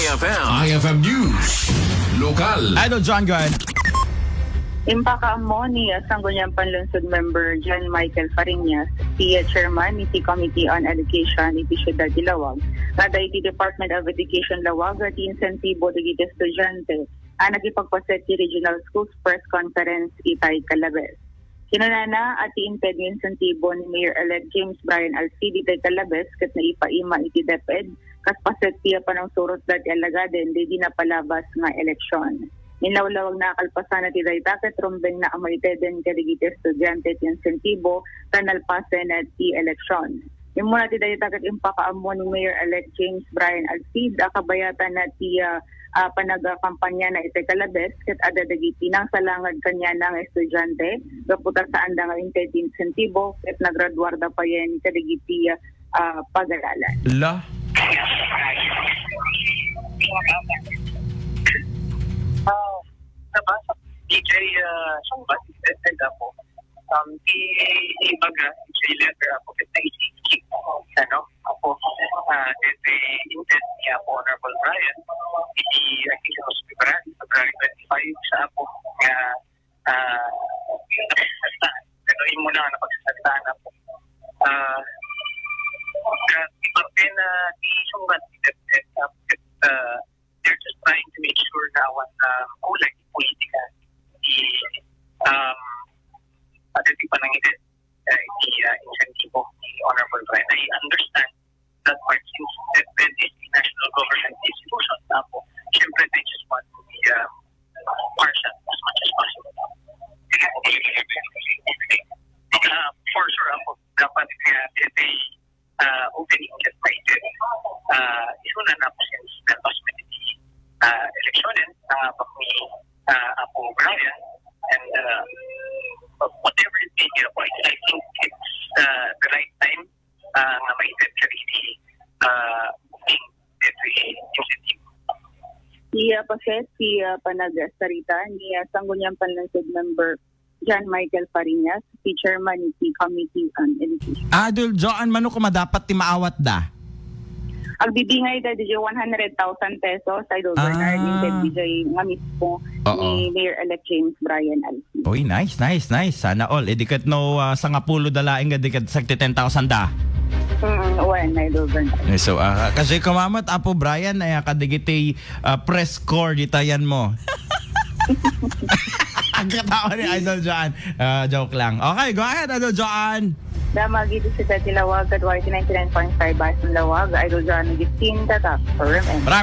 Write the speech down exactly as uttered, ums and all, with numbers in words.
I F M. I F M News. Lokal. Idol John, go ahead. Impakaammo ni Sangguniang Panlungsod Member John Michael Fariñas, ti chairman iti Committee on Education iti Siudad ti Laoag, nga adda iti Department of Education Laoag ti insentibo dagiti estudiante a nakipagpaset ti Regional Schools Press Conference itay Calabes. Kinunana a ti inted nga insentibo ni Mayor-elect James Brian Alcide itay Calabes ket naipaima iti DepEd kas paset ti panangsurotda ti alagaden daydi napalabas nga eleksyon. Inlawlawagna a kalpasanna ti dayta ket rumbengna a maiteden kadagiti estudiante ti insentibo ta nalpasen ti eleksyon. Immuna ti dayta ket impakaammo ni Mayor-elect James Brian Alcide a kabayatanna ti, ah, ah, panagkampanyana iti Calabes ket adda dagiti nangsalangad kaniana nga estudiante gapu ta saanda nga inted ti insentibo ket nagraduarda payen kadagiti, ah, pag-aralan. La? Ah, nabasa D J, ah, Sungbat, President ako. Um, di, di baga, D J letter ako, kasi naisip ko, ano, ako, ah, kasi intent ni Apo Honorable Brian, di, I think it was February, February twenty-five sa ako, nga, ah, pero yun muna ang napagsasaltaan ako. Ah, ah, di ba, pin, ah, di Sungbat, ah, they're just trying to make sure na awan, um, kulang yung politika. Di, um, ada di panangitin, uh, di, uh, insentibo ni Honorable Brian. I understand that part since that, that is the national government institution. Tapos, syempre, they just want to be, um, partial as much as possible. Uh, for sure, ako, dapat, uh, they ah, opening ket maited. Ah, isuna na po since the last minute, ah, eleksyonen, ah, bakmi, ah, Apo Brian, and, ah, whatever it may be, Apo, I, I think it's, ah, the right time, ah, nga maited ka di, ah, moving that way incentive. Iya, paset, iya, panagsarita, ni, ah, Sangguniang Panlungsod member, John Michael Fariñas, ti chairman iti Committee on Education. Idol Joan, mano koma dapat ti maawatda? Agbibingayda diay one hundred thousand pesos, Idol Bernard, ah, inted diay nga mismo ni Mayor-elect James Brian Alcide. Uy, nice, nice, nice. Sana all. Eh, di ket no, ah, sangapulo da laeng nga di ket sagti ten thousand da. Mm, wen, Idol Bernard. Eh, so, ah, kasi kumamat, Apo Brian, ay, ah, kadigiti, ah, press corps, di tayan mo. Ang katawa ni Idol Joan. Ah, joke lang. Okay, go ahead, Idol Joan. Damag iti Siudad ti Laoag, ket Y T ninety-nine point five Basin Laoag, Idol Joan Agustin, tatak, for M N. Maraming